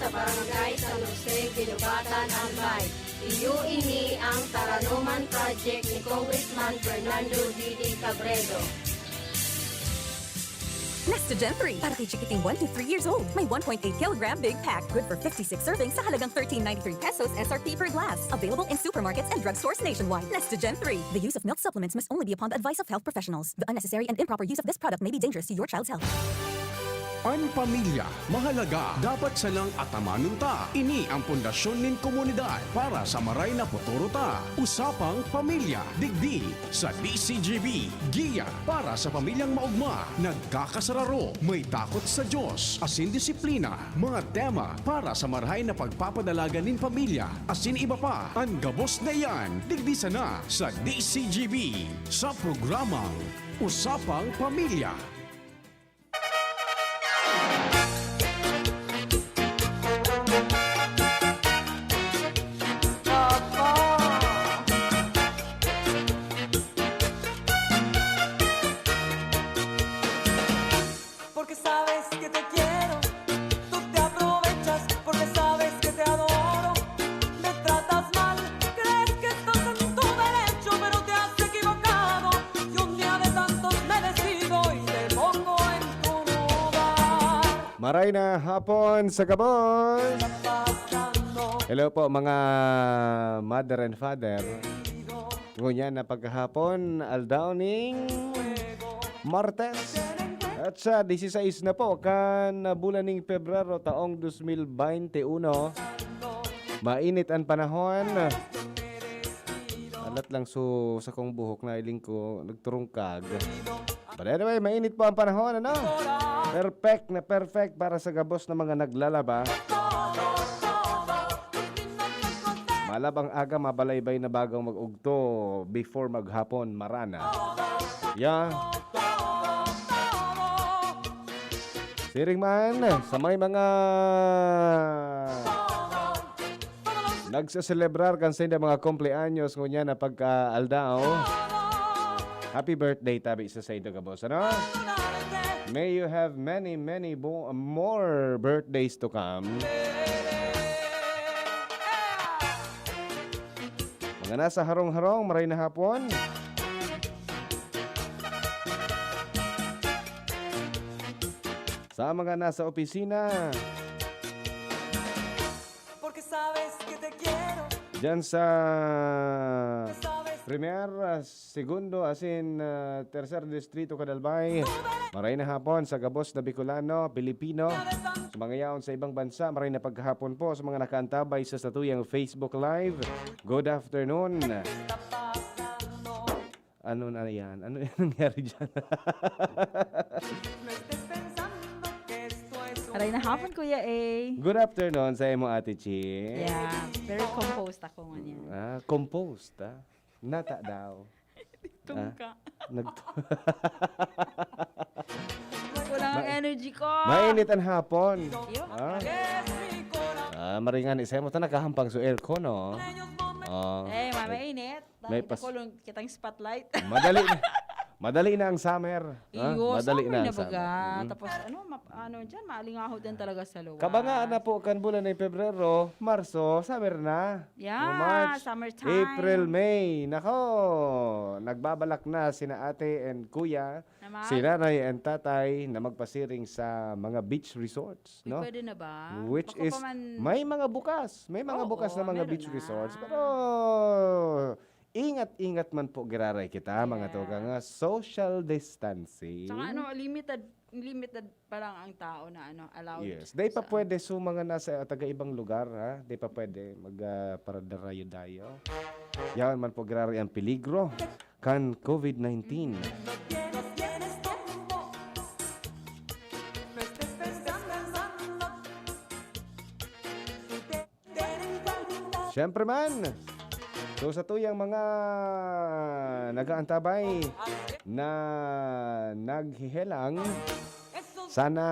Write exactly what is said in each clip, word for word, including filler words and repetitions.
Barangay San Jose, Guinobatan, Albay. Iyo ini ang Taranoman Project ni Congressman Fernando Didi Cabredo. Nestogen three para kay chikiting one to three years old. May one point eight kilogram big pack. Good for fifty-six servings sa halagang thirteen ninety-three pesos S R P per glass. Available in supermarkets and drugstores nationwide. Nestogen three. The use of milk supplements must only be upon the advice of health professionals. The unnecessary and improper use of this product may be dangerous to your child's health. An pamilya mahalaga, dapat sanang atamanon ta. Ini ang pundasyon nin komunidad para sa maray na futuro ta. Usapang Pamilya, digdi sa D C G B. Giya para sa pamilyang maogma, nagkakasararo, may takot sa Dios, asin disiplina. Mga tema para sa marahay na pagpapadalagan nin pamilya, asin iba pa. An gabos na iyan, digdi sana sa D C G B, sa programang Usapang Pamilya. Porque sabes que te quiero, tú te aprovechas porque sabes que te adoro. Me tratas mal, crees que estás en tu derecho, pero te has equivocado. Y un día de tantos me decido y te pongo en tu lugar. Maray na hapon sa gabos. Hello po mga mother and father. Ngunyan na pagkahapon, aldaw ning Martes. At sa dieciséis na po kan bulan ning Pebrero taong dos mil baynte uno, mainit an panahon. Alat lang so sa kong buhok na iling ko nagturungkag. But anyway, mainit po ang panahon, ano? Perfect na perfect para sa gabos na mga naglalaba. Malabang aga, mabalaybay na bagang mag-ugto before maghapon, marana. Yeah. Siring man, sa may mga nagseselebrar kan sainda mga kumpleanyos ngunyan na pagka-aldaw. Happy birthday tabi sa saindo gabos, ano? May you have many, many bo- more birthdays to come. Mga nasa harong-harong, maray na hapon. Sa mga nasa opisina, Porque sabes que te quiero. Diyan sa Primer, ah, Segundo, asin ah, Tercer Distrito, Kadalbay. Maray na hapon sa gabos na Bicolano, Pilipino. Sa mga yaon sa ibang bansa, maray na pagkahapon po sa mga nakaantabay sa satuyang Facebook Live. Good afternoon. Ano na yan? Ano yung nangyari dyan? Aray na hapon, Kuya A. Good afternoon sa imo, Ate Chi. Yeah, very composed ako ngunyan. Ah, composed, ah. Nata daw. Tungka. Nag- Kulang ang energy ko. Mainit ang hapon. Yun. Ah? Ah, maringan, isa mo ta nakahampang sa aircon, no? Oh. Eh, mamainit. May Dahil pas- nakulong kitang spotlight. Madali na. Madali na ang summer. Ha? Iyo, Madali summer na na ang summer. baga. Mm. Tapos ano, map- ano dyan, maalingahod din talaga sa luwas. Kabangaan na po kan bulan ng Pebrero, Marso, summer na. Yeah, O March, summertime. April, May. Nako, nagbabalak na sina ate and kuya, Naman? si nanay and tatay na magpasiring sa mga beach resorts, Uy, no? pwede na ba? Which Baka is, pa man- may mga bukas. May mga Oo, bukas na mga meron beach na. resorts. Pero, ingat-ingat man po giraray kita, mga Yeah. tugang, nga social distancing. Tsaka ano, limited limited pa lang ang tao na ano, allowed. Yes. Dai pa sa- pwede sa mga nasa taga-ibang lugar, ha? Dai pa pwede mag, ah, paradarayo-dayo. Yaon man po giraray ang peligro kan COVID nineteen. Siyempre man, so sa tuyang mga nagaantabay na naghihelang, sana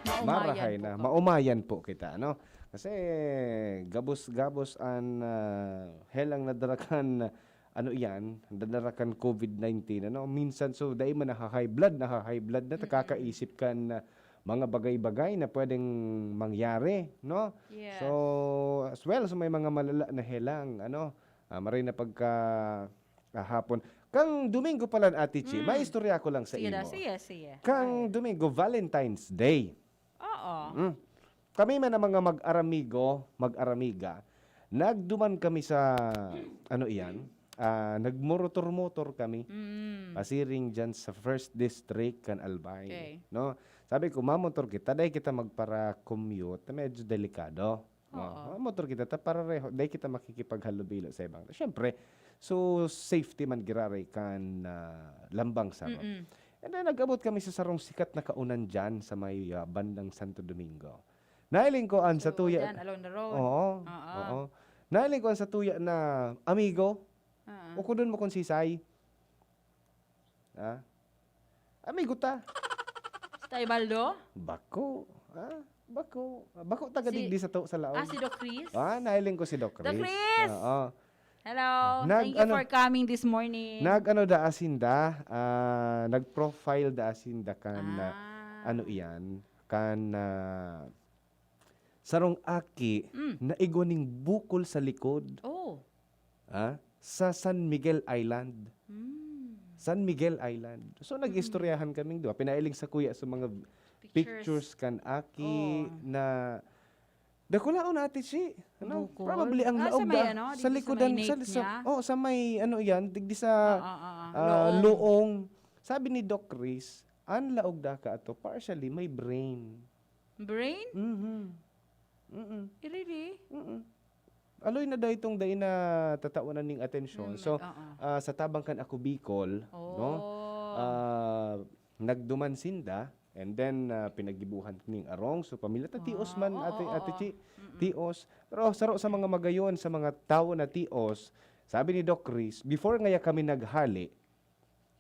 Maumayan marahay po na, ka. Maumayan po kita, no? Kasi gabos-gabos an ah, helang nadarakan, ano iyan, nadarakan COVID nineteen, ano? Minsan, so, dai man naha-high blood, naha-high blood na, Mm-mm. nakakaisip kan ah, mga bagay-bagay na pwedeng mangyari, no? Yes. So, as well, so may mga malala na helang, ano, ah, maray na pagka ah, hapon. Kang Domingo pala, Ate Chi, Mm. may istorya ko lang sa Sige daw, imo. sige, sige. Kang Domingo, Valentine's Day. Oo. Mm. Kami man ang mga mag-aramigo, mag-aramiga, nagduman kami sa, ano iyan, ah, nagmotor-motor kami. Mm. Pasiring dyan sa first district kan Albay. Okay. No? Sabi ko, mamotor kita, dahil kita magpara-commute, medyo delikado. No? Oo. Mamotor kita, ta pareho, dahil kita makikipaghalubilo sa ibang. Siyempre, so safety man giraray kan ah, lambang sa Mm-mm. And then, nag-abot kami sa sarong sikat na kaunan dyan sa may ah, bandang Santo Domingo. Nahiling ko an sa So, tuya. dyan, along the road. Oo. Oo. Oo. Nahiling ko an sa tuya na amigo. Ah. Ukodon mo kung sisay. Ha? Amigo ta. Si Tay Baldo? Bako. Ha? Bako. Bako taga Si- digdi sa to sa laog. Ah, si Doc Chris? Ah, nahiling ko si Doc Chris. Doc Chris! Oo. Hello. Nag- Thank you ano, for coming this morning. Nag-ano da asinda, ah, nag-profile da asinda kan ah, Ah. ano iyan, kan ah, sarong aki Mm. na igwa ning bukol sa likod, Oh. ah, sa San Miguel Island. Mm. San Miguel Island. So nag-istoryahan kaming duha. Pinailing sa kuya sa mga pictures kan aki Oh. na dakulaon na ati si ano, Bukol? Probably ang Ah, sa laog may na ano, sa digdi sa likod may ng sa, nape sa, niya? Oh, sa may ano yan, digdi sa Ah, ah, ah. ah, Loong. Loong. Sabi ni Doc Chris, ang laog da ka ato partially may brain. Brain? Mhm. Mm. Eh, really? Mm. Aloy na dahil itong dahil na tatawanan ning atensyon. Mm, So, oo. ah, sa tabang kan Ako Bicol, no? Oh. Ah, nagduman sinda, and then ah, pinagibuhan ning arong. So, pamilya ta, tios Ah, man, oo, ate, ate oo. Chi, Mm-mm. tios. Pero saro sa mga magayon, sa mga tawo na tios, sabi ni Doc Chris, before ngaya kami naghali,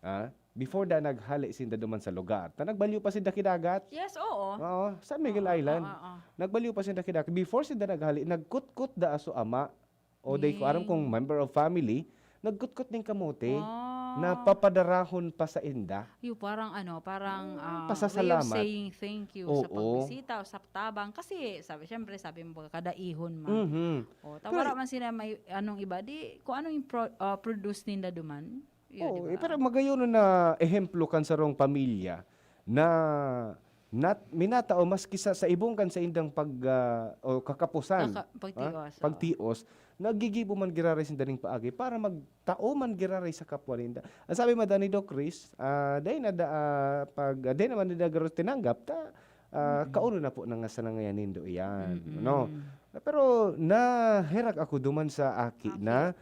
ah, before da naghali sinda duman sa lugar, ta nagbalyo pa sinda kidagat. Yes, oo. Oo, San Miguel Oo, Island. oo, oo. Nagbalyo pa sinda kidagat. Before sinda naghali, nagkutkot da aso ama. O day ko, aram kong Ning- member of family, nagkutkot ning kamote Ah. na papadarahon pa sa inda. Yung parang ano, parang Ah, ah, pasasalamat. Way of saying thank you sa Oo. pagbisita o sa tabang. Kasi, sabi, syempre, sabi mo, kadaihon man. Mhm. O, ta-, Pero wala man sila may anong iba. Di, kung ano yung pro, ah, produce ninda duman. Yun, Oo, di eh, ba? pero magayon na ehemplo kan sarong pamilya na nat, minatao maski sa, sa ibong kan sa indang pag, ah, o kakapusan. Kaka-, Ha? pagtios, oo. Pagtios. Nagigibo man giraray sinda ning paagi para magtao man giraray sa kapwa ninda. Ang sabi man ni Doc Chris, ah, dahil na da, ah, pag, ah, dahil naman ninda garo tinanggap, ta, ah, Mm-mm. kauno na po na nga sa nangayan nindo iyan. Mm-mm. No? Pero naherak ako duman sa aki Aki. na,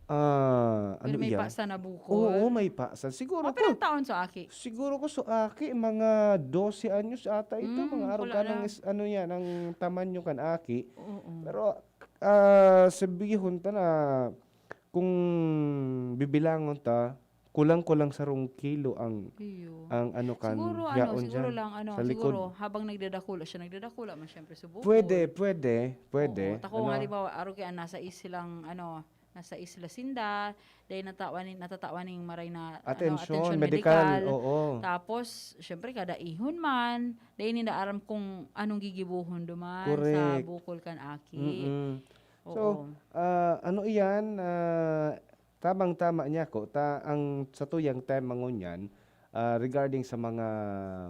ah, ano Pero may iyan? pasa na bukol. Oo, may pasa. Siguro Oh, ko, pero taon sa aki? Siguro ko so aki, mga dose anyos ata ito, Mm, mga arog pula ka ng na. is, ano yan, ang tamanyo kan aki. Oo. Pero ah, sabihon ta na kung bibilangon ta, kulang-kulang sarong kilo ang Iyo. ang ano kan Siguro ano, yaon siguro dyan, lang ano, sa likod. Siguro habang nagdadakula siya, nagdadakula man syempre sa bukol. Pwede, pwede, pwede. Oo, ta kung Ano? halimbawa, aro kaya nasa islang, ano, nasa isla sinda, dahil natawan, natatawan ning maray na ano, Atensyon, atensyon medikal, medikal. Oo. Tapos, syempre, kada ihon man, dahil ninda aram kung anong gigibuhon duman sa Correct. bukol kan aki. Mm-mm. Oo. So, ah, ano iyan? Ah, tamang-tama niya ko. Ta, ang sa tuyang tema ngunyan, ah, regarding sa mga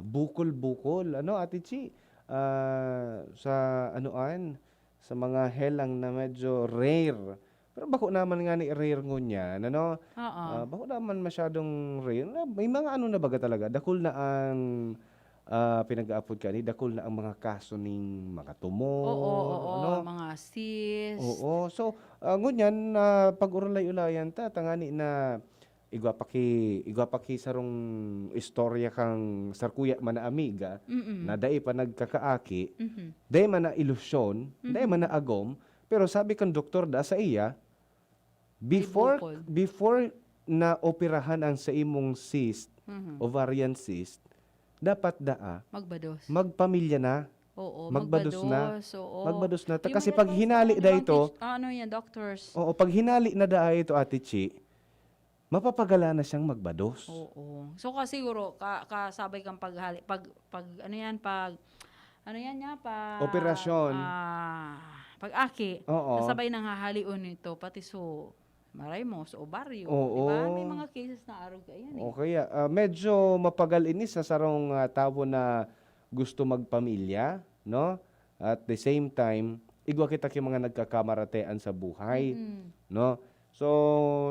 bukol-bukol, ano, Ate Chi? Ah, sa ano an, sa mga helang na medyo rare. Pero bako naman nga ni rare ngunyan, ano? Oo. Ah, bako naman masyadong rare. Na, may mga ano na baga talaga, dakul na ang ah, pinag-aapod ka ni, dakul na ang mga kaso ning mga tumor, Oo, oo, ano? Mga cyst. Oo. So, ah, ngunyan na pag-urulay-ulayan ta, tangani na igwa pa ki, igwa pa ki sarong istorya kang sarkuya man na amiga, Mm-mm. na dai pa nagkakaaki, Mhm. dai man na ilusyon, dai Mhm. man na agom, pero sabi kang doktor da sa iya, May before, bukol. Before na operahan ang sa imong cyst, Mhm. ovarian cyst, dapat daa, Magbados. Magpamilya na. Oo, Magbados na. Magbados, oo. Magbados na. Ta-, Yung kasi mga pag gusto, hinali di da ba, ito, teach-, ano yan, doctors? Oo, pag hinali na daa ito, Ate Chi, mapapagala na siyang magbados. Oo. So, kasi siguro, ka, kasabay kang paghali, pag, pag, ano yan, pag, ano yan niya, pag, Operasyon. ah, pag-aki, Oo. kasabay nang hahalion nito, pati so, maray mo, sa obaryo, Oo. di ba? May mga cases na arog ka yan eh. O kaya, ah, medyo mapagal ini sa sarong ah, tawo na gusto magpamilya, no? At the same time, igwa kita ki mga nagkakamaratean sa buhay, Mm. no? So,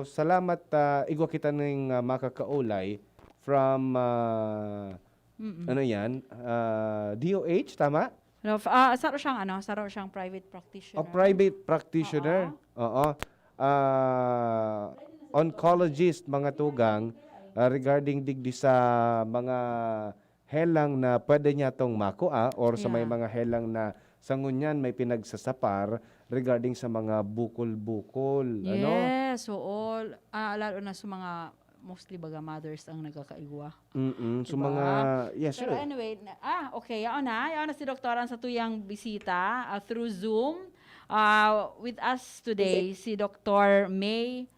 salamat, ah, igwa kita ning ah, makakaulay from, ah, Mm-mm. ano yan? Ah, D O H, tama? No, f- ah, saro siyang ano, saro siyang private practitioner. O private practitioner. Oo. Ah, oncologist, mga tugang, ah, regarding digdi sa mga helang na pwede niya tong makua or sa may Yeah. mga helang na sa ngunyan may pinagsasapar regarding sa mga bukol-bukol. Ano? Yes, oo. Ah, lalo na sa mga, mostly baga mothers ang nagkakaigwa. Mm-mm. So Diba? mga, yes, Pero sir. Anyway, na, ah, okay, yaon na. Yaon na si Doktora sa tuyang bisita ah, through Zoom. Ah, with us today, si Doktor May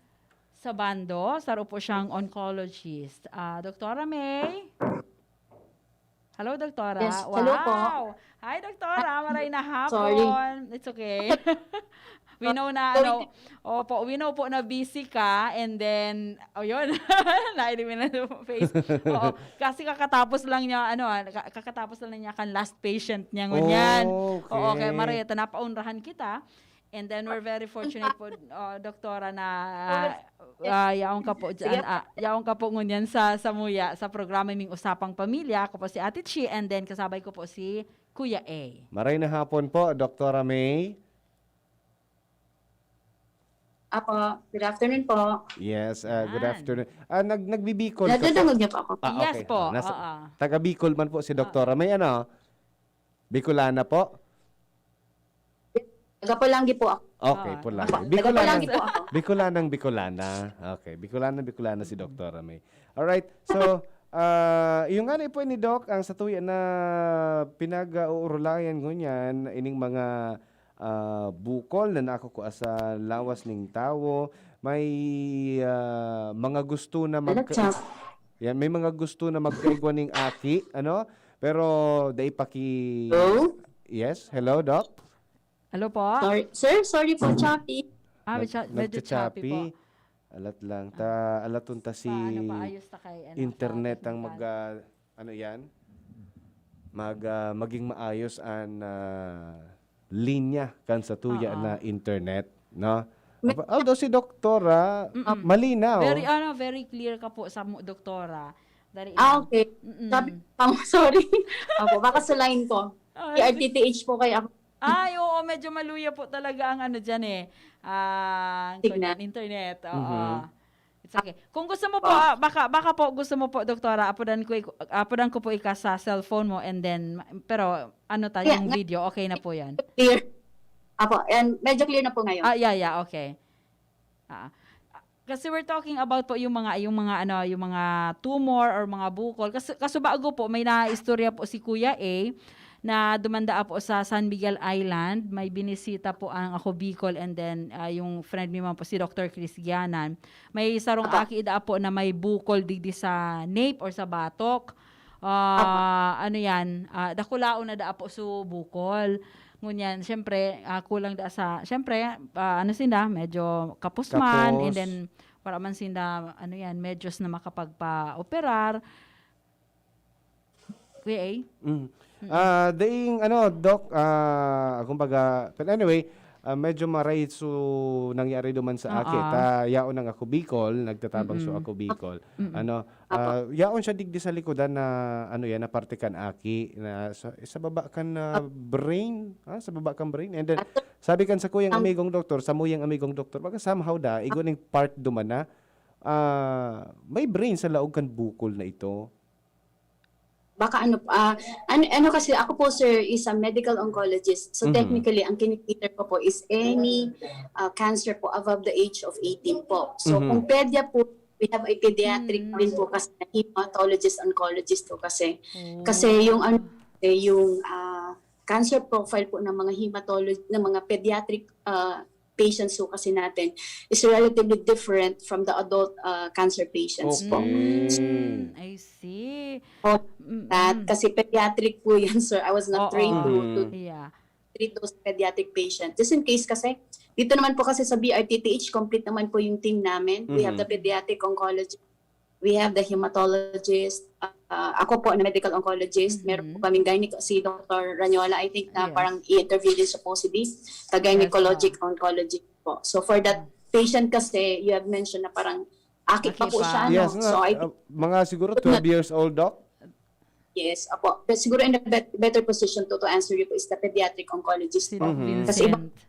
Sabando. Saro po siyang oncologist. Ah, Doktora May? Hello, Doktora. Yes, hello po. Wow! Hi, Doktora. Maray na hapon. Sorry. It's okay. We know na, Sorry. Ano, opo, we know po na busy ka and then, oh yun, naili mo na sa face. Oo, kasi kakatapos lang niya, ano, ah, ka- kakatapos lang niya kan last patient niya ngunyan. Okay. Oo, kaya Maria, ta napaunrahan kita. And then we're very fortunate po, uh, Doktora, na uh, uh, yaon ka po dyan, Sige. Ah, yaon ka po ngunyan sa Samuya, sa programa Ming Usapang Pamilya. Ako po si Ate Chi and then kasabay ko po si Kuya A. Maray na hapon po, Doktora May. Apo, good afternoon po. Yes, uh, good Yan. afternoon. Ah, nag nagbibikol ka po. Nadadangog niyo po ako. Ah, Yes okay. po. Oh, nasa- Oo. Taga Bicol man po si Doktora May, ano? Bicolana po? Taga Polangui po ako. Okay, Ah. Polangui. Taga Bicolana. Polangui po ako. Bicolanang Bicolana. Okay, Bicolanang Bicolana si Doktora May. Alright. So, ah, yung nga po ni Doc, ang satuya na pinag-uurulayan ngunyan, ining mga ah, bukol na nakukua sa lawas ning tawo, may ah, mga gusto na mag Hello, Chap. Yan, may mga gusto na magkaigwa ning aki, ano? Pero dai pa ki Hello? Yes, hello, Doc. Hello po? Sorry. Sir, sorry po, choppy. Ah, Nag- medyo, medyo choppy nagcha-choppy. Po. Alat lang ta, alat unta si Sa ano, maayos na kay ano, internet sa ang technical. mag ah, ano yan? Mag ah, maging maayos an ah, linya kan satuya Oo. na internet, no? Me- Although si Doktora, Mm-mm. malinaw. Very ano, very clear ka po sa mo, Doktora. Dari Ah, lang. Okay. Mm-mm. Sabi, oh, sorry. Opo, baka sa line ko. Ah, P R T T H po kaya ako. Ay, oo, medyo maluya po talaga ang ano diyan eh. Ah, ang Signal. kanyang internet. Oo. Mhm. It's okay. Kung gusto mo po, ah, baka baka po gusto mo po, Doktora, apudan ko ik- apudan ko po ika sa cellphone mo and then ma- pero ano ta Yeah, yung nga- video, okay na po 'yan. Clear. Apo, and medyo clear na po ngayon. Ah, yeah, yeah, okay. Ah. Kasi we're talking about po yung mga yung mga ano, yung mga tumor or mga bukol. Kasi kaso bago po may naistorya po si Kuya A na duman daa po sa San Miguel Island, may binisita po ang Ako Bicol and then ah, yung friend mi man po si Doctor Chris Gianan. May sarong Apo. Aki daa po na may bukol digdi sa nape or sa batok. Ah, ano yan, ah, dakulaon na daa po su bukol. Ngunyan, siyempre, ah, kulang daa sa, siyempre, ah, ano sinda, medyo kapos man, and Kapos. then, wala man sinda, ano yan, medyos na makapagpa-operar. Kuya A? Mm. Ah, daing ano, Doc, ah, kumbaga, but anyway, ah, medyo maray su nangyari duman sa aki. Oo. Ta yaon ang Ako Bicol, nagtatabang su Mm-mm. Ako Bicol. Mm-mm. Ano, ah, yaon siya digdi sa likodan na ano yan, na parte kan aki na sa, sa baba kan ah, brain, ha? Sa baba kan brain. And then sabi kan sa kuyang Ang amigong doktor, sa muyang amigong doktor, baga somehow da, igwa ning part duman na ah, may brain sa laog kan bukol na ito. Baka ano, ah, ano, ano kasi, ako po, sir, is a medical oncologist. So, Mhm. Technically, ang kinikater ko po is any ah, cancer po above the age of eighteen po. So, Mhm. Kung pedia po, we have a pediatric Mm. din po kasi na hematologist, oncologist po kasi. Oh. Kasi yung ano, eh, yung ah, cancer profile po ng mga hematolog-, ng mga pediatric ah, patients ho kasi natin is relatively different from the adult, ah, cancer patients po. Okay. Mm, I see. Oh, Mm-mm. That, kasi pediatric po yan, sir. I was not Oo. trained to, to Mm. Yeah. treat those pediatric patients. Just in case kasi, dito naman po kasi sa B R T T H, complete naman po yung team namin. We have the Mhm. pediatric oncologist. We have the hematologist. Uh, ako po na medical oncologist. Meron po Mhm. kaming gyneco, si Doctor Ranyola, I think, na Yes. parang i-interview din supposedly. The Yes, gynecologic ah. oncologist po. So for that patient kasi, you have mentioned na parang aki pa Aki po pa. siya, Yes no? nga, So I uh, mga siguro twelve years old, Doc? Yes, apo. But siguro in a bet- better position to, to answer you po is the pediatric oncologist Si po. Doc Mhm. Kasi iba Vincent.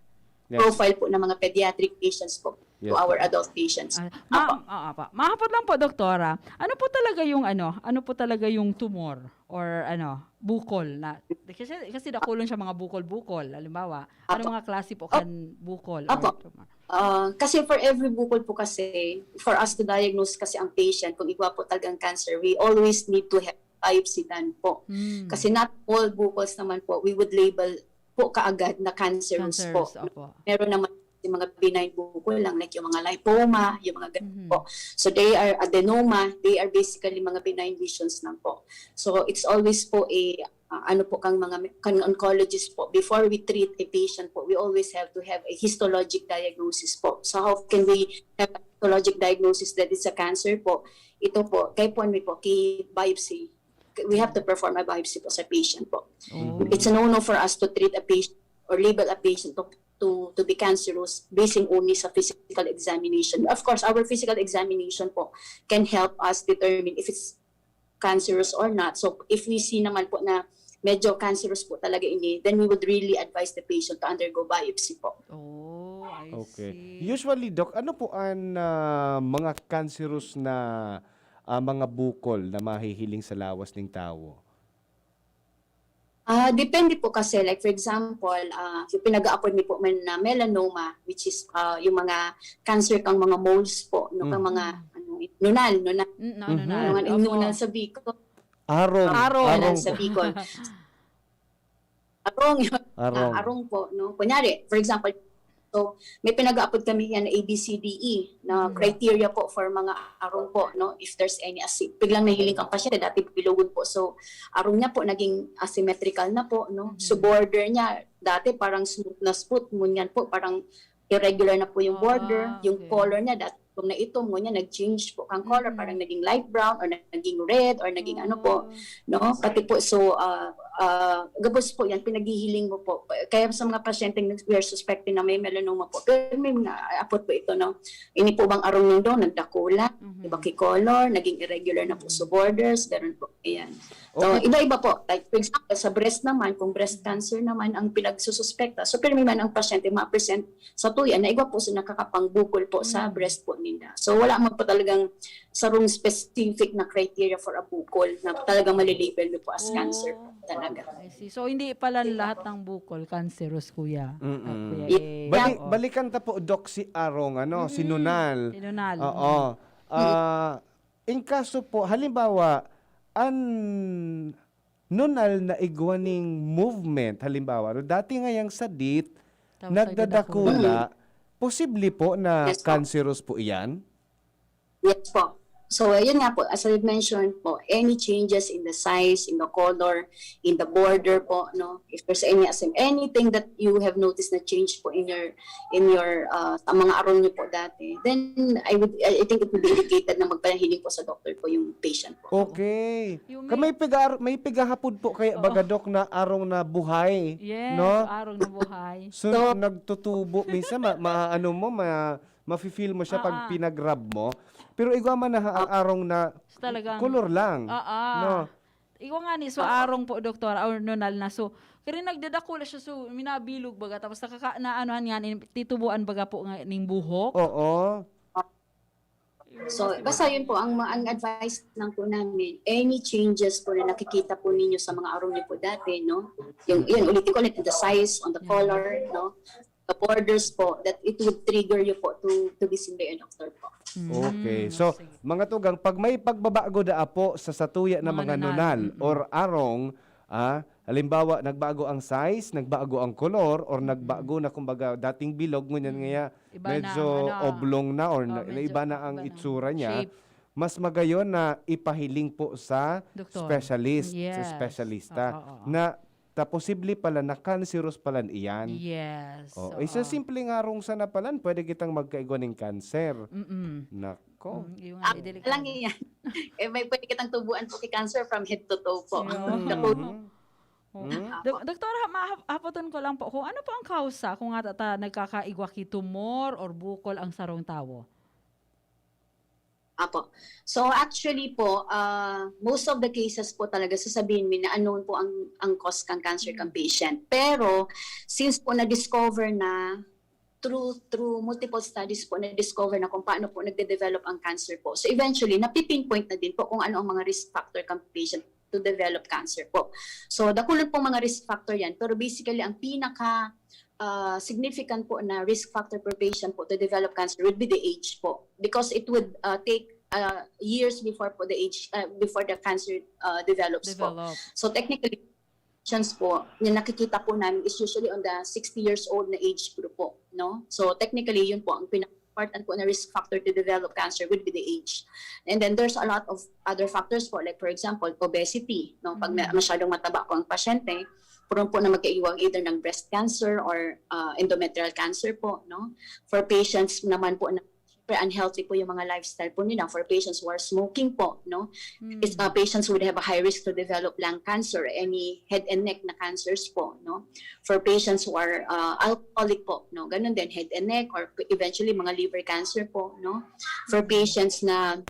Yes. profile po ng mga pediatric patients po Yes. to our adult patients. Ah, Apo. ma, ah, apa. Mahapot lang po, Doktora. Ano po talaga yung ano? Ano po talaga yung tumor or ano, bukol na kasi kasi dakulon siya mga bukol-bukol, halimbawa. Ano Apo. Mga klase po Op- kan bukol or Apo. tumor? Ah, kasi for every bukol po kasi, for us to diagnose kasi ang patient kung igwa po talagang cancer, we always need to have biopsy done po. Mm. Kasi not all bukols naman po, we would label po kaagad na cancerous po. Cancers, opo. Meron naman yung mga benign bukol lang, like yung mga lipoma, yung mga ganun Mhm. po. So they are adenoma, they are basically mga benign lesions lang po. So it's always po a, uh, ano po kang mga kan oncologist po, before we treat a patient po, we always have to have a histologic diagnosis po. So how can we have a histologic diagnosis that it's a cancer po? Ito po, kay po, ano po, kay biopsy. We have to perform a biopsy po sa patient po. Oh. It's a no-no for us to treat a patient or label a patient to, to, to be cancerous basing only sa physical examination. Of course, our physical examination po can help us determine if it's cancerous or not. So, if we see naman po na medyo cancerous po talaga ini, then we would really advise the patient to undergo biopsy po. Oh, I Okay. see. Usually, Doc, ano po ang ah, mga cancerous na ah, mga bukol na mahihiling sa lawas ng tawo? Ah, depende po kasi, like for example, ah, yung pinag-aapod mi po man na melanoma, which is ah, yung mga cancer kang mga moles po, no, kang Mm. mga ano, nunal, nunal. Mm, no, Mhm. nunal. Yung ano, yung Opo. nunal sa Bicol. Arong. Arong. Nunal Arong. sa Bicol. Arong, yun. Arong. Ah, arong po, no? Kunyari, for example, so, may pinag-aapod kami yan na A B C D E na Mhm. criteria po for mga arong po, no? If there's any, asi biglang nahiling kang pasyente, dati bilugon po. So, arong niya po, naging asymmetrical na po, no? So, Mhm. border niya, dati parang smooth na smooth, ngunyan po, parang irregular na po yung border. Ah, Yung okay. color niya, dati kung naitom, ngunyan, nag-change po kang color, Mhm. parang naging light brown or naging red or naging ano po, Oh. no? Pati po, so, ah, ah, gabos po yan, pinaghihiling mo po. Kaya sa mga pasyenteng we are suspecting na may melanoma po, pero may mga apot po ito, no? Ini po bang arong nindo, nagdakula, Mhm. iba ki color, naging irregular na po sa borders, ganun po. Ayan. So, Okay. iba-iba po. Like, for example, sa breast naman, kung breast cancer naman ang pinagsususpekta, so pirmi man ang pasyente ma-present sa tuya na igwa po sa nakakapangbukol po sa Mm. breast po ninda. So, wala man po talagang sarong specific na criteria for a bukol na talagang malilabel nyo po as cancer po Oh, talaga. I see. So, hindi pala lahat ng bukol cancerous, kuya. Ah, Mm-mm. Kuya Yeah. Eng. Bali- Oo. Balikan ta po, Doc, si arong, ano, si Mm-mm. nunal. Si nunal. Oo. Ah, in kaso po, halimbawa, an nunal na igwa ning movement, halimbawa, no, dati ngayang sadit, Tapos nagdadakula, posible po na Yes po. cancerous po iyan? Yes po. So, yun nga po, as I mentioned po, any changes in the size, in the color, in the border po, no? If there's any, as in, anything that you have noticed na change po in your in your uh, sa mga arong niyo po dati, then I would I I think it would be indicated na magpahiling po sa doctor po yung patient po. Okay. Yung Ka may pigar may pigahapod po kaya Oo. baga, Doc, na arong na buhay, Yes, no? Arong na buhay. So, So- nagtutubo minsan ma, ma ano mo ma mafe-feel mo siya pag Ah, ah. pinag-rub mo. Pero igwa man na ha- ang arong na So, talagang color lang. Ah, ah. No. Ikaw nga ni, so arong po, doktor, or nunal na. So, kaya nagdadakula siya, so minabilog baga, tapos nakaka, na ano, yan, titubuan baga po nga ning buhok. Oo. So, basta yun po, ang, ang advice lang po namin, any changes po na nakikita po ninyo sa mga arong niyo po dati, no? Yung, yun, ulitin ko ulit, the size, on the color, no? The borders po, that it would trigger you po to, to be seen by a doctor po. Okay. Mm, So, sige. mga tugang, pag may pagbabago daa po sa satuya na Mga mga nunal. nunal Mm-mm. or arong, ah, halimbawa, nagbago ang size, nagbago ang kolor, or nagbago na, kumbaga, dating bilog, ngunyan ngaya Iba na medyo ang ano, oblong na, or oh, na, medyo iba na ang iba na itsura niya, shape. Mas magayon na ipahiling po sa Doktor. specialist, sa Yes. espesyalista, Oo, oo. na ta posible pala na cancerous pala iyan. Yes. Oh, Oo. isa simple nga rong sana palan, pwede kitang magkaigwa ning cancer. Mm-mm. Nako. Mm, yung Ah, delikado. lang yan. Eh, may pwede kitang tubuan po kay cancer from head to toe po. Yeah. Dako- Mhm. Oh. Hmm? Dok- Doktora, ma- hapoton ko lang po kung ano po ang kausa kung nga ta nagkakaigwa ki tumor or bukol ang sarong tawo? Apo. So actually po, ah, most of the cases po talaga sasabihin mi na unknown po ang, ang cause kang cancer kang patient. Pero since po na-discover na through through multiple studies po na-discover na kung paano po nagde-develop ang cancer po. So eventually, napi-pinpoint na din po kung ano ang mga risk factor kang patient to develop cancer po. So dakulon pong mga risk factor yan, pero basically ang pinaka ah, significant po na risk factor per patient po to develop cancer would be the age po, because it would ah, take ah, years before po the age ah, before the cancer ah, develops po. Develop. So technically, patients po na nakikita po namin is usually on the sixty years old na age group po, no? So technically, yun po ang pinaka-important po na risk factor to develop cancer would be the age. And then there's a lot of other factors po, like for example, obesity, no? Pag may, Mhm. masyadong mataba po ang pasyente, prone po na magkaiwang either ng breast cancer or ah, endometrial cancer po, no? For patients naman po na syempre, unhealthy po yung mga lifestyle po nila. For patients who are smoking po, no? It's, uh, Mm. patients would have a high risk to develop lung cancer or any head and neck na cancers po, no? For patients who are uh, alcoholic po, no? Ganun din, head and neck or eventually mga liver cancer po, no? For Mm. patients na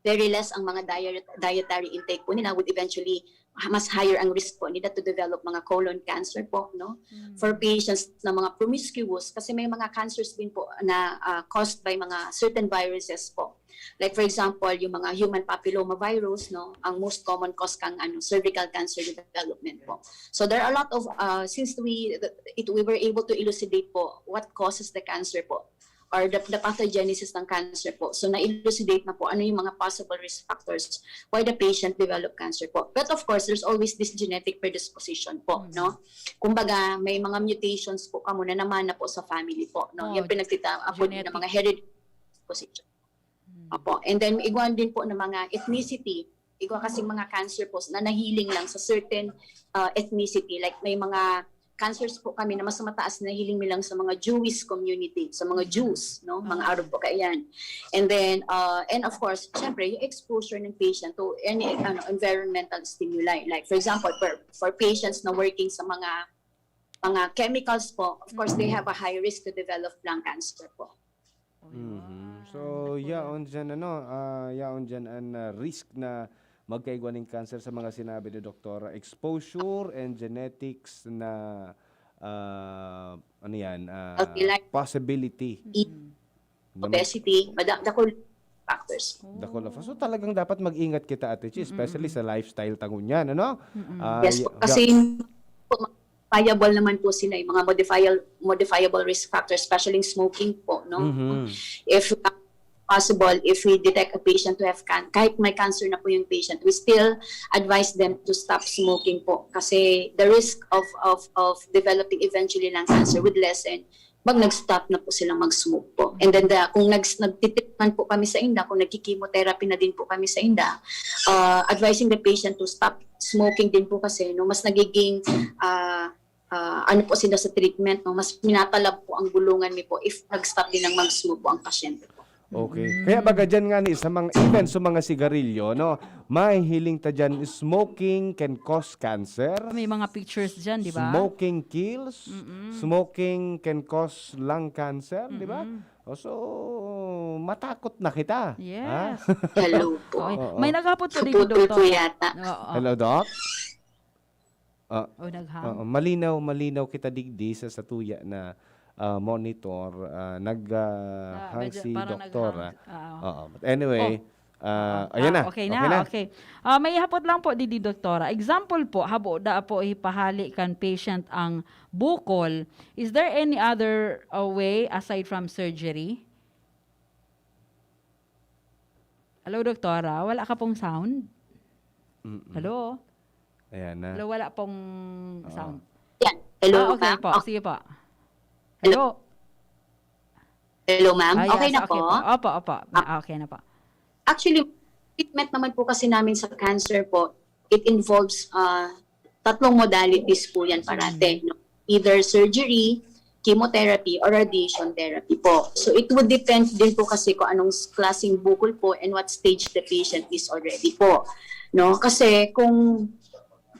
very less ang mga diet, dietary intake po nila would eventually ha- mas higher ang risk po nila to develop mga colon cancer po, no? Mm. For patients na mga promiscuous, kasi may mga cancers din po na ah, caused by mga certain viruses po. Like for example, yung mga human papilloma virus, no, ang most common cause kang ano, cervical cancer development po. So there are a lot of uh, since we it, we were able to elucidate po what causes the cancer po or the, the pathogenesis ng cancer po. So na-elucidate na po ano yung mga possible risk factors why the patient develop cancer po. But of course, there's always this genetic predisposition po, Mm. no? Kumbaga, may mga mutations po kamo na namana po sa family po, no? Oh, Yung pinagtita-, ako din ng genetic. mga hereditary predisposition. Mm. Opo. And then, igwan din po ng mga ethnicity. Igwa kasing mga cancer po na nahiling lang sa certain uh, ethnicity. Like, may mga cancers po kami na mas mataas na hiling mi lang sa mga Jewish community, sa mga Jews, no, mga Arab po kaiyan. And then, uh, and of course, syempre, yung exposure ng patient to any ano, environmental stimuli. Like, for example, for, for patients na working sa mga mga chemicals po, of course, they have a high risk to develop lung cancer po. Oh, Mhm. yan. So, Naku, yaon dyan, ano, ah, yaon dyan ang ah, risk na magkaigwa ning cancer sa mga sinabi ni Doktora. Exposure and genetics na, ah, ano yan, ah, Healthy life. Possibility. Mm. Na mag- Obesity, mada- dakul factors. Dakul na. So, talagang dapat mag-ingat kita, Ate Chi, especially Mm-mm. sa lifestyle ta ngunyan, ano? Mm-mm. Ah, Yes y- po, kasi po, modifiable naman po sila, yung mga modifiable, modifiable risk factors, especially yung smoking po, no? Mhm. If possible, if we detect a patient who have can kahit may cancer na po yung patient, we still advise them to stop smoking po kasi the risk of of of developing eventually lung cancer would lessen pag nag-stop na po silang mag-smoke po. And then the, kung nag nagtitreatment po kami sa inda, kung nagki-chemotherapy na din po kami sa inda, uh, advising the patient to stop smoking din po kasi no mas nagiging uh, uh, ano po sila sa treatment, no? Mas minatalab po ang bulungan mi po if nag-stop din ang mag-smoke po ang pasyente po. Okay. Mm. Kaya baga dyan nga ni sa mga, even sa mga sigarilyo, no? Mahihiling ta dyan, smoking can cause cancer. May mga pictures dyan, di ba? Smoking kills. Mm-mm. Smoking can cause lung cancer, di ba? Mm-mm. O, so, matakot na kita. Ha? Yes. Hello po. Okay. Oo. May naghapot po dito, Putol po Doktor. Yata. Oo. Hello, Doc? Ah, Oh, naghang. Oo, malinaw, malinaw kita digdi sa satuya na ah, monitor, ah, nag ah, Ah, hang medyo si parang doktor. naghang. Ah. Oo. Oo. But anyway, Oh. ah, Ah, ayan na. okay na, okay. Ah, may hapot lang po didi, Doktora. Example po, habo da po ipahali kan patient ang bukol. Is there any other uh, way aside from surgery? Hello, Doktora. Wala ka pong sound? Mm-mm. Hello? Ayan na. Hello, wala pong Oo. sound. Yan. Hello, Ah, okay ma'am. po. Ah, Sige po. hello. Hello? Hello, ma'am. Ah, Okay yes, na okay po? po. Opo, opo. Ah, Ah, okay na po. Actually, treatment naman po kasi namin sa cancer po, it involves uh, tatlong modalities po yan parate. Mm. No? Either surgery, chemotherapy, or radiation therapy po. So it would depend din po kasi kung anong klaseng bukol po and what stage the patient is already po. No? Kasi kung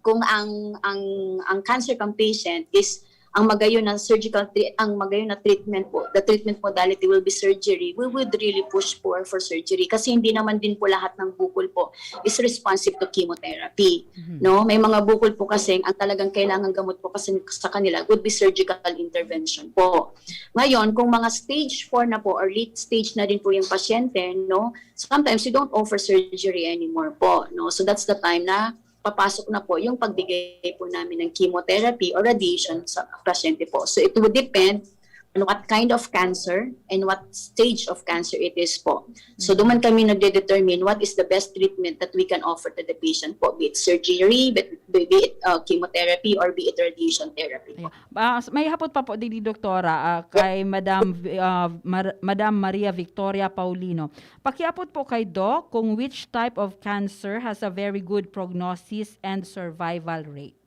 kung ang ang ang cancer kang patient is ang magayon na surgical tre- ang magayon na treatment po, the treatment modality will be surgery, we would really push for for surgery kasi hindi naman din po lahat ng bukol po is responsive to chemotherapy. Mhm. No, may mga bukol po kasi ang talagang kailangan gamot po kasi sa kanila would be surgical intervention po. Ngayon, kung mga stage four na po or late stage na din po yung pasyente, no, sometimes we don't offer surgery anymore po, no. So that's the time na papasok na po yung pagbigay po namin ng chemotherapy or radiation sa pasyente po. So it would depend on what kind of cancer and what stage of cancer it is po. So doon man kami nagde-determine what is the best treatment that we can offer to the patient po, be it surgery, be, be it uh, chemotherapy, or be it radiation therapy po. Ayan. Ah, s- may hapot pa po didi, Doktora, ah, kay Madam Vi- ah, Mar- Madam Maria Victoria Paulino. Pakiapot po kay Doc kung which type of cancer has a very good prognosis and survival rate.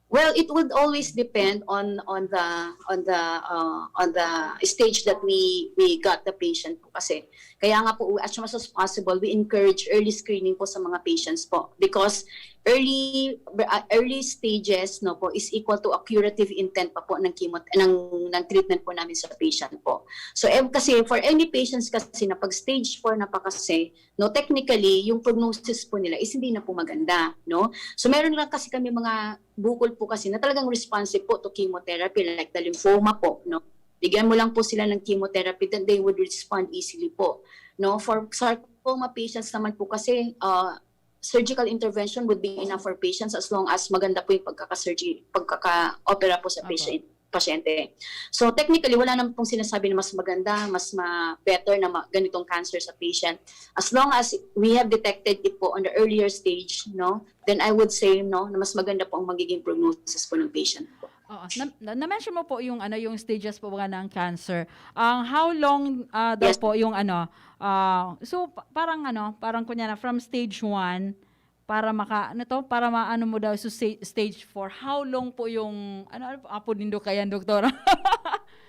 Well, it would always depend on on the on the uh, on the stage that we we got the patient po kasi. Kaya nga po, as much as possible, we encourage early screening po sa mga patients po because early uh, early stages, no, po, is equal to a curative intent pa po ng chemo ng ng treatment po namin sa patient po. So eh, kasi for any patients kasi na pag stage four na pa kasi, no, technically yung prognosis po nila is hindi na po maganda, no. So meron lang kasi kami mga bukol po kasi na talagang responsive po to chemotherapy, like the lymphoma po, no. Bigyan mo lang po sila ng chemotherapy, then they would respond easily po, no. For sarcoma patients naman po kasi uh, surgical intervention would be enough for patients as long as maganda po yung pagkaka-surgery, pagkaka-opera po sa Opo. patient pasyente. So technically, wala naman pong sinasabi na mas maganda, mas ma better na ma- ganitong cancer sa patient. As long as we have detected it po on the earlier stage, no, then I would say, no, na mas maganda po ang magiging prognosis po ng patient po. Oo. Na, na, na-mention mo po yung ano, yung stages po ba ng cancer. Ang how long ah, daw Yes. po yung ano, ah, so pa- parang ano, parang kunya na from stage one para maka ano to, para maano mo daw sa sta- stage four. How long po yung ano, ano po, apo nindo kayan, doktora?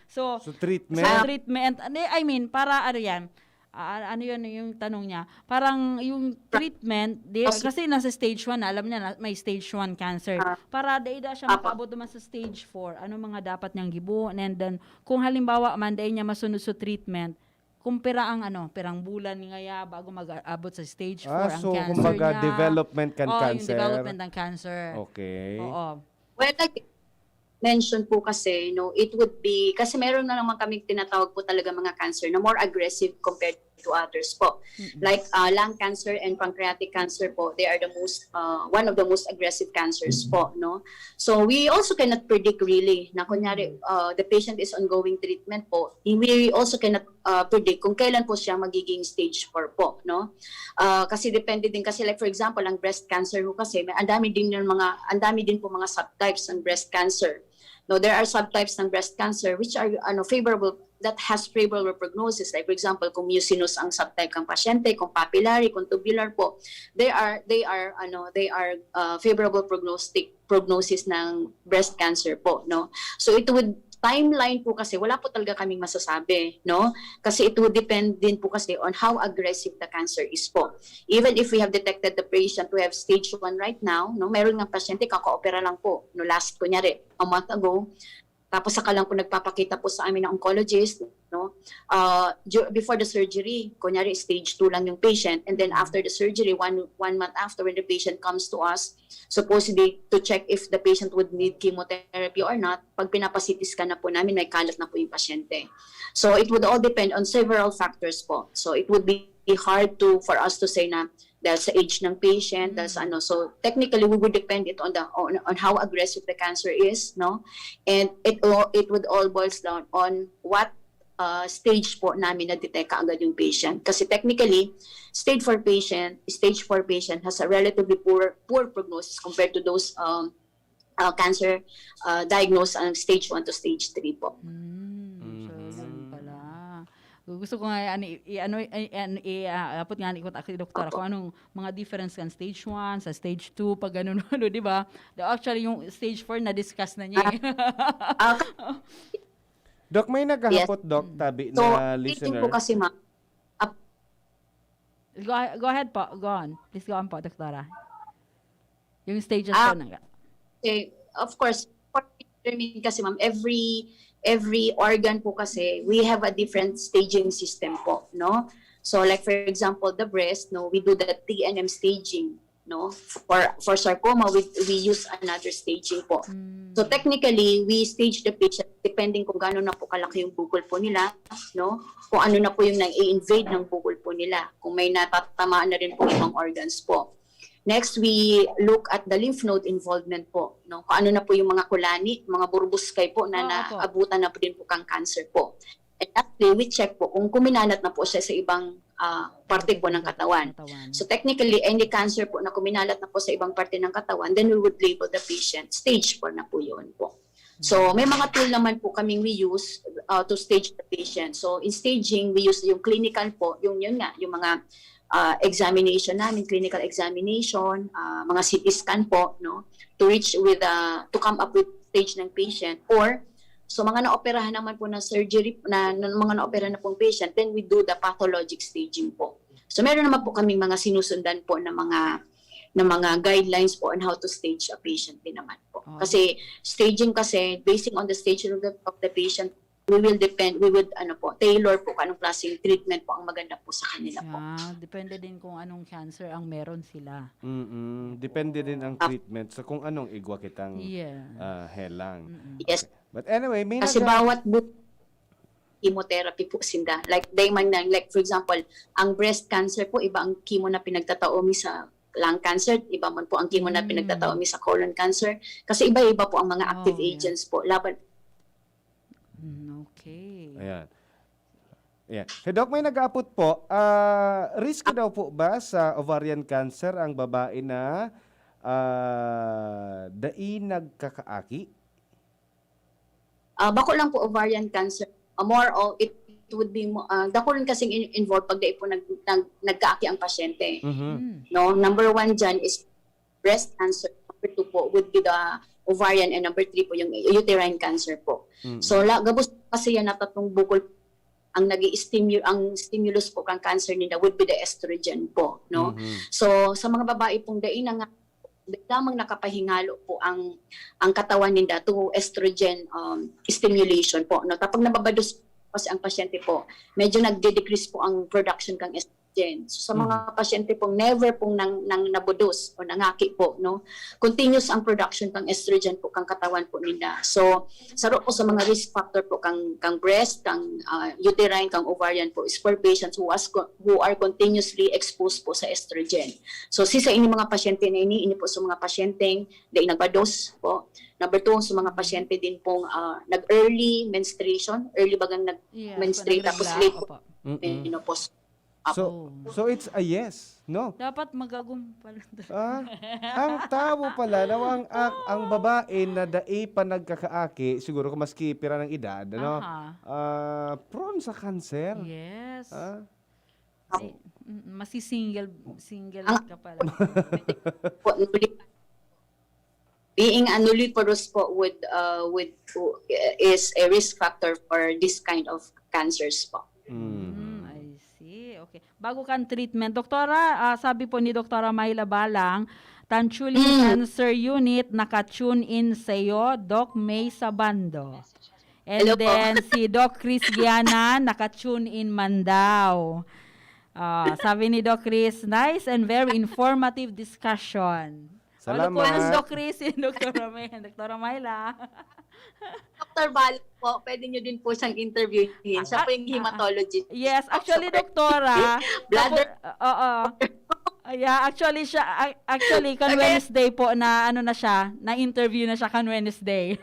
So, So treatment. sa treatment, ano, I mean, para ano yan? Ah, ano yun yung tanong niya? Parang yung treatment, di, Kasi kasi nasa stage one na, alam niya na may stage one cancer. Ah. Para dai da siya Apo. makaabot naman sa stage four, ano mga dapat niyang gibuhon? And then, kung halimbawa man, dai niya masunod sa treatment, kung pira ang ano, pirang bulan ngaya bago mag-abot sa stage four Ah, ang so cancer kumbaga niya. development kan Oh, yung cancer. development ng cancer. Okay. Oo. Well, like mention po kasi, no, it would be, kasi meron na naman kaming tinatawag po talaga mga cancer na more aggressive compared to others po. Mm-mm. Like uh, lung cancer and pancreatic cancer po, they are the most, uh, one of the most aggressive cancers po, no? So we also cannot predict really na kunyari uh, the patient is ongoing treatment po, we also cannot uh, predict kung kailan po siya magiging stage four po, no? Uh, kasi depende din kasi, like for example, ang breast cancer ho kasi, may ang dami din yung mga, ang dami din po mga subtypes ng breast cancer. No, there are subtypes ng breast cancer which are ano favorable, that has favorable prognosis. Like for example, kung mucinous ang subtype ng pasyente, kung papillary, kung tubular po, they are they are ano they are uh, favorable prognostic prognosis ng breast cancer po, no. So it would, timeline po kasi wala po talaga kaming masasabi, no, kasi it would depend din po kasi on how aggressive the cancer is po. Even if we have detected the patient who have stage one right now, no, meron nga pasyente kakaopera lang po, no, last kunyari a month ago, tapos saka lang po nagpapakita po sa amin ng oncologist, no, uh, before the surgery, kunyari stage two lang yung patient, and then after the surgery, one one month after, when the patient comes to us, supposedly to check if the patient would need chemotherapy or not, pag pinapa-C T scan na po namin, may kalat na po yung pasyente. So it would all depend on several factors po. So it would be hard to for us to say na dahil sa age ng patient, dahil sa ano. So technically, we would depend it on the on, on how aggressive the cancer is, no? And it all it would all boils down on what uh, stage po namin na-detect kaagad yung patient. Kasi technically, stage four patient, stage four patient has a relatively poor poor prognosis compared to those um, uh, cancer uh, diagnosed ang stage one to stage three po. Mm, so, Mhm. ganun pala. Gusto ko nga, ano, i, i- ano, i, i, i, ah, apot nga, ikot ako, doktora, Opo. kung anong mga difference kan stage one, sa stage two, pag ganun, ano, di ba? Though actually, yung stage four, na-discuss na niya eh. Ah, Doc, may naghahapot, Doc, tabi so, na stage po listener. Kasi, ma'am, go, go ahead po, go on. Please go on po, doktora. Yung stages Ah, po ng... Okay, of course, for determine kasi, ma'am, every every organ po kasi, we have a different staging system po, no? So, like, for example, the breast, no, we do the T N M staging, no? For for sarcoma, we we use another staging po. Mm. So, technically, we stage the patient depending kung gaano na po kalaki yung bukol po nila, no? Kung ano na po yung nai-invade ng bukol po nila. Kung may natatamaan na rin po ibang organs po. Next, we look at the lymph node involvement po, no? Kung ano na po yung mga kulani, mga burbuskay po na Ah, opo. naabutan na po din po kang cancer po. And lastly, we check po kung kuminanat na po siya sa ibang ah, parte po ng katawan. Katawan. So technically, any cancer po na kuminalat na po sa ibang parte ng katawan, then we would label the patient stage four na po yun po. So may mga tool naman po kaming we use uh, to stage the patient. So in staging, we use yung clinical po, yung yun nga, yung mga uh, examination namin, clinical examination, uh, mga C T scan po, no, to reach with uh, to come up with stage ng patient, or so mga naoperahan naman po na surgery na, na mga naoperahan na pong patient, then we do the pathologic staging po. So meron naman po kaming mga sinusundan po na mga na mga guidelines po on how to stage a patient din naman po. Oh. Kasi staging kasi, basing on the stage of the, of the patient, we will depend, we would ano po, tailor po kung anong klaseng treatment po ang maganda po sa kanila po. Ah, depende din kung anong cancer ang meron sila. Mm-mm. Depende din ang Ah. treatment sa kung anong igwa kitang Yeah. ah, helang. Mm-mm. Yes, But anyway, may kasi nag- bawat bu- chemotherapy po sinda. Like, day man lang, like for example, ang breast cancer po, iba ang chemo na pinagtatao mi sa lung cancer, iba man po ang chemo na Mm. pinagtatao mi sa colon cancer. Kasi iba-iba po ang mga active Oh, yeah. agents po. Laban Mm, okay. Ayan. Ayan. Hey, Doc, may nag-aapot po. Ah, risk daw po ba sa ovarian cancer ang babae na ah, dai nagkakaaki? Ah, bako lang po ovarian cancer. Ah, more of it would be mo uh, dako rin kasing in- involved pag dai po nag, nag, nagkaaki ang pasyente. Mhm. Mm. No, number one dyan is breast cancer. Number two po would be the ovarian, and number three po yung uterine cancer po. Mm. So la, gabos kasi yan na tatlong bukol ang nag stimul ang stimulus po kang cancer nila would be the estrogen po, no? Mhm. So sa mga babae pong dai na nga dai lamang nakapahingalo po ang ang katawan ninda to estrogen um, stimulation po, no? Tapos nababados kasi ang pasyente po, medyo nagde-decrease po ang production kang estrogen. So sa mga pasyente pong never pong nang, nang nabudos o nangaki po, no, continuous ang production kang estrogen po kang katawan po ninda. So saro po sa mga risk factor po kang kang breast, kang ah, uterine, kang ovarian po is for patients who, has, co- who are continuously exposed po sa estrogen. So si sa ini mga pasyente na ini, ini po sa mga pasyenteng dai nagbados po. Number two, sa mga pasyente din pong ah, nag-early menstruation, early bagang nag Yes, menstruate, kung tapos nagregla, late po opo. Mm-mm. menopause. So, Oh. so it's a yes, no? Dapat magagum pala. Ah, ang tao pala, no, ang, ang, ang babae na dai pa nagkakaaki, siguro kung maski pira ng edad, ano, Aha. ah, prone sa cancer. Yes. Ah? Ay, mm, masi-single, single Ah. ka pala. Po, nulli- being a nulliparous po would uh, would is a risk factor for this kind of cancers po. Mm. Mm, I see. Okay. Bago kan treatment, Doktora, ah, sabi po ni Doktora Myla Balang, Tanchuli Mm. Cancer Unit, naka-tune in sa'yo, Doc May Sabando. And Hello po. then, si Doc Chris Gianan, naka-tune in man daw. Ah, sabi ni Doc Chris, nice and very informative discussion. All Salamat. Kuya Doc Chris, Doktora May, Doktora Myla. Doctor Bal po, pwede nyo din po siyang interviewin. Siya po yung hematologist. Yes, Oh, actually, sorry. Doktora. Bladder. Tapos, oo. Yeah, actually siya, a- actually, kan Okay. Wednesday po na ano na siya, na-interview na siya kan Wednesday.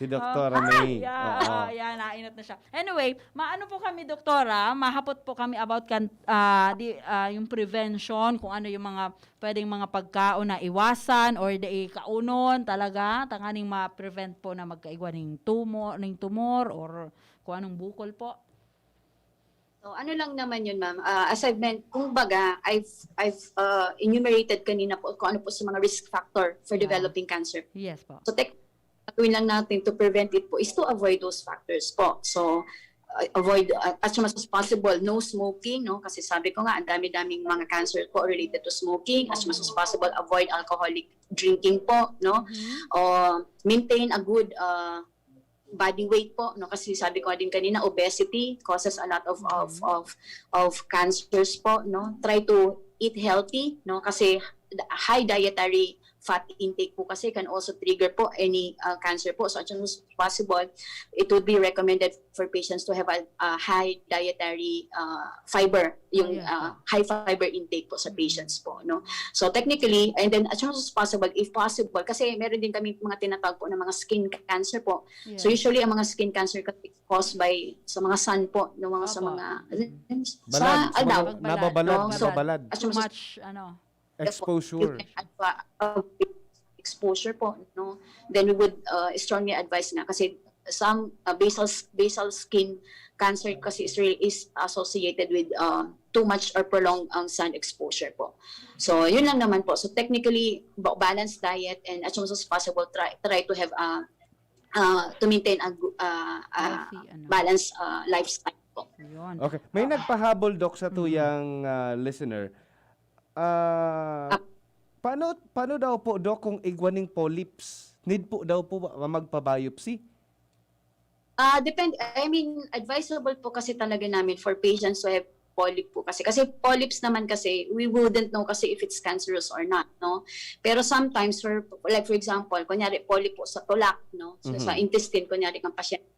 Si Doktora Oh, May. Yeah, Oo. oh, yeah, nainot na siya. Anyway, maano po kami, Doktora, mahapot po kami about kan, ah, di, ah, yung prevention, kung ano yung mga pwedeng mga pagkaon na iwasan or di kaunon talaga, tanganing ma-prevent po na magkaigwa ning tumor, ning tumor or kung anong bukol po. So, ano lang naman yun, ma'am. Ah, as I've meant, kumbaga, I've, I've uh, enumerated kanina po kung ano po sa mga risk factor for Yeah. developing cancer. Yes po. So, tech, gawin lang natin to prevent it po is to avoid those factors po. So, uh, avoid uh, as much as possible, no smoking, no? Kasi sabi ko nga, ang dami-daming mga cancer po related to smoking. As much as possible, avoid alcoholic drinking po, no? Mhm. O maintain a good uh, body weight po, no? Kasi sabi ko din kanina, obesity causes a lot of of of of cancers po, no? Try to eat healthy, no? Kasi high dietary fat intake po kasi can also trigger po any uh, cancer po. So as much as possible, it would be recommended for patients to have a, a high dietary uh, fiber, yung Oh, yeah. uh, high fiber intake po sa patients po, no? So technically, and then as much as possible, if possible, kasi meron din kami mga tinatawag po ng mga skin cancer po. So Yes. usually ang mga skin cancer kasi caused by sa mga sun po, no, mga sa Opo. mga Balad. sa So, araw. mga nababalad, No? So, nababalad. as Too much as much, ano. Yes po. You Exposure. Can adva- uh, exposure po, no? Then we would uh, strongly advise na kasi some uh, basal basal skin cancer kasi is really is associated with uh, too much or prolonged ang sun exposure po. So, yun lang naman po. So, technically, ba- balanced diet and as much as possible, try try to have uh, uh, to maintain a gu- uh, uh, Healthy, ano. balanced uh, lifestyle po. Yun. Okay. May nagpahabol, Doc, sa Mm. tuyang ah, listener. Ah, Ah. paano, paano daw po, Doc, kung igwa ning polyps? Need po daw po ba magpa-biopsy? Ah, depende. I mean, advisable po kasi talaga namin for patients who have polyp po kasi. Kasi polyps naman kasi, we wouldn't know kasi if it's cancerous or not, no? Pero sometimes, for, like for example, kunyari polyp po sa tulak, no? So, sa Mhm. intestine, kunyari ng pasyente.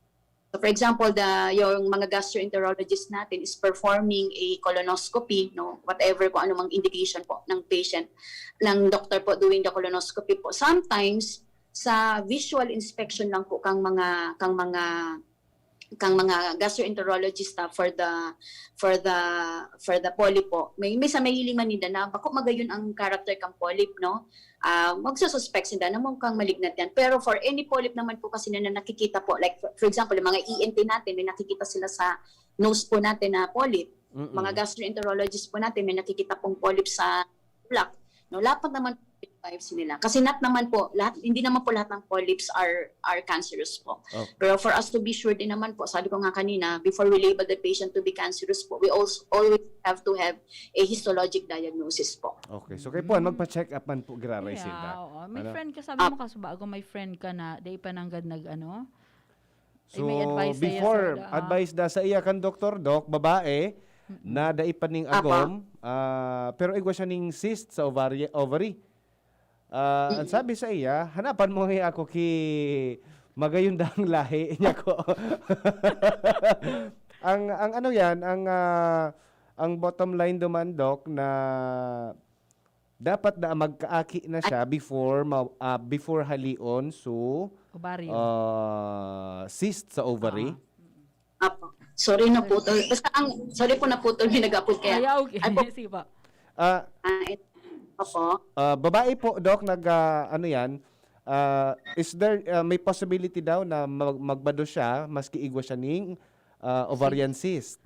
So, for example, the, yung mga gastroenterologist natin is performing a colonoscopy, no? Whatever kung anumang indication po ng patient, ng doctor po doing the colonoscopy po. Sometimes, sa visual inspection lang po kang mga kang mga kang mga gastroenterologist ah, for the for the for the polyp po. May may sa mahiling man ninda na bako magayon ang character kang polyp, no? Ah, magsususpect sila na mukhang malignant yan. Pero for any polyp naman po kasi na, na nakikita po, like for, for example, yung mga E N T natin, may nakikita sila sa nose po natin na polyp. Mm-mm. Mga gastroenterologist po natin, may nakikita pong polyp sa tulak. No, dapat naman po biopsy nila. Kasi not naman po, lahat, hindi naman po lahat ng polyps are are cancerous po. Okay. Pero for us to be sure din naman po, sabi ko nga kanina, before we label the patient to be cancerous po, we also always have to have a histologic diagnosis po. Okay. So, kaipuhan, magpa-check up man po, giraray Yeah, sinda. Oo. May Ano? friend ka, sabi Ah. mo, kaso bago may friend ka na, di pa nanggad nag-ano? Eh, So, may advice sa'yo, before, sir, ah. advice da sa iya kan doktor, Doc, babae, na dai pa ning Apa. agom, ah, pero igwa siya ning cyst sa ovary. ovary. Ah, ang sabi sa iya, hanapan mo nga ako ki magayon dang lahi niya ko. ang ang ano yan, ang ah, ang bottom line duman, Doc, na dapat na magkaaki na siya before ma- ah, before halion so Ovaryo. ah, cyst sa ovary. Ah. Apo. Sorry, naputol. Basta ang, sorry po, naputol. May nag-apod kaya. Ay, okay. Apo. Sige po. Ah, Ah, it- Apo. ah, babae po, Doc, nag ah, ano yan? Ah, is there ah, may possibility daw na mag- magbado siya maski igwa siya ning ah, ovarian cyst?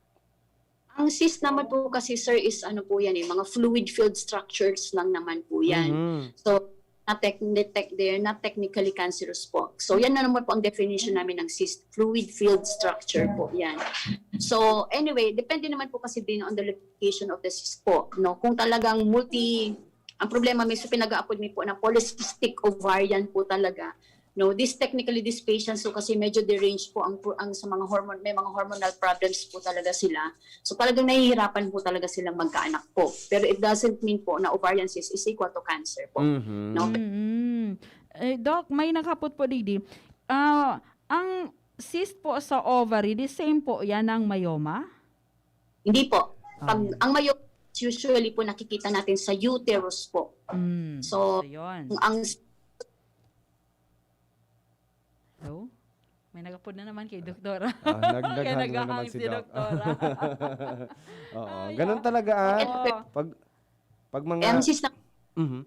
Ang cyst naman po kasi, sir, is ano po yan eh, mga fluid-filled structures lang naman po yan. Mhm. So, not tec- detect, they're not technically cancerous po. So, yan na naman po ang definition namin ng cyst, fluid-filled structure po yan. So, anyway, depende naman po kasi din on the location of the cyst po, no? Kung talagang multi, ang problema, may sa pinag-aapod mi po na polycystic ovarian po talaga. No, this technically, this patient, so kasi medyo deranged po ang, ang sa mga hormone, may mga hormonal problems po talaga sila. So talagang nahihirapan po talaga silang magkaanak po. Pero it doesn't mean po na ovarian cyst is equal to cancer po. Mhm. No? Mm. Eh, Doc, may naghapot po, digdi. Ah, ang cyst po sa ovary, the same po yan ng myoma? Hindi po. Ah, Pag yan. Ang myoma, usually po nakikita natin sa uterus po. Mm. So, yun. Ang Hello? May nagapod na naman kay Doktora. Ah, nag- Kaya naghang na naman naghahang si si Doc. Doktora. Oo, Ay, ganun oh. Talaga ah. Oo. Pag pag mga M Cs na Mhm.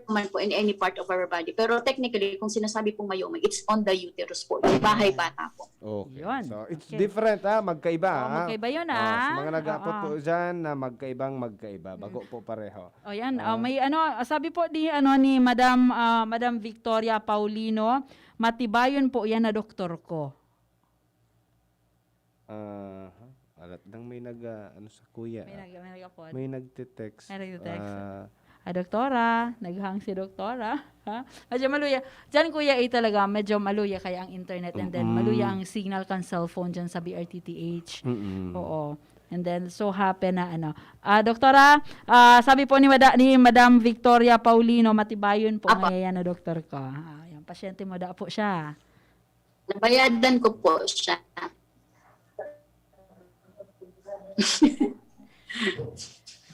naman po in any part of our body. Pero technically, kung sinasabi pong myoma, it's on the uterus po. Yung bahay bata po. Okay. Yun. So, it's Okay. different ah, magkaiba Oo, ah. magkaiba yun, Oh, ah. sa mga nagapot Oo. po diyan na magkaibang magkaiba, bago po pareho. O yan, Ah. ah, may ano, sabi po di ano ni Madam ah, Madam Victoria Paulino, matibayon po yan na doktor ko. Aha. Alat nang may nag ah, ano sa kuya. May ah. nag may nagapod. May nagte-text. May nagte-text. Ah, Ah, doktora, naghang si doktora. Ha? Medyo maluya. Diyan, Kuya A, talaga, medyo maluya kaya ang internet and then Mm-mm. maluya ang signal kan cellphone diyan sa B R T T H. mm-mm. Oo. And then, so happen na ano. Ah, doktora, ah, sabi po ni, Mada, ni Madam Victoria Paulino, matibayon po Apa. Ngayon na doktor ko. Ah, yung pasyente mo da po siya. Nabayadan ko po siya.